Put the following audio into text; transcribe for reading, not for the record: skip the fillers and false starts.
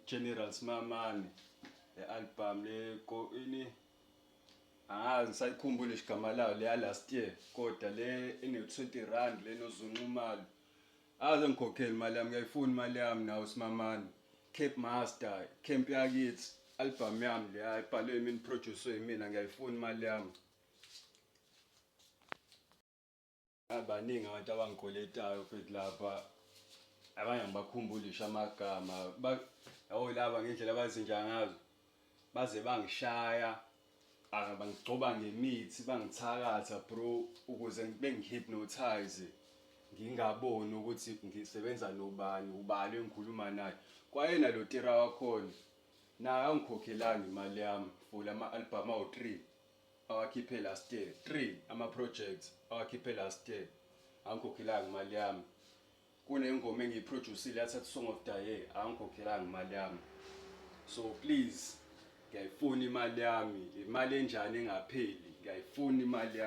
General Simamane le album le ko ini angazi ngisayikhumbula igama layo le ya last year kodwa le ene 20 rand le nozunqumalo aze ngikhokhele imali yami ngiyayifuna imali yami nawe Simamane. Cape Master camp yakithi album yami le ayibhalwe yimina produce yimina ngiyayifuna imali yami. Baningi abantu abangikweletayo mfethu lapha abanye angibakhumbuli ngisho amagama yabo laba ngendlela abazinja ngazo baze bangishaya bangigcoba ngemithi bangithakatha bro ukuze bengihypnotize ngingaboni ukuthi ngisebenza nobani ubani engikhuluma naye. Kwayena lo tira wakhona naye angikhokhelanga imali yami for lama-album awu-three. Awakhiphe last year 3 ama projects awakhiphe last year angikhokhelanga imali yami. Kunengoma engiyiproducile yathatha song of the year angikhokhelanga imali yami. So please ngiyayifuna imali yami, imali enjani engapheli, ngiyayifuna imali yami.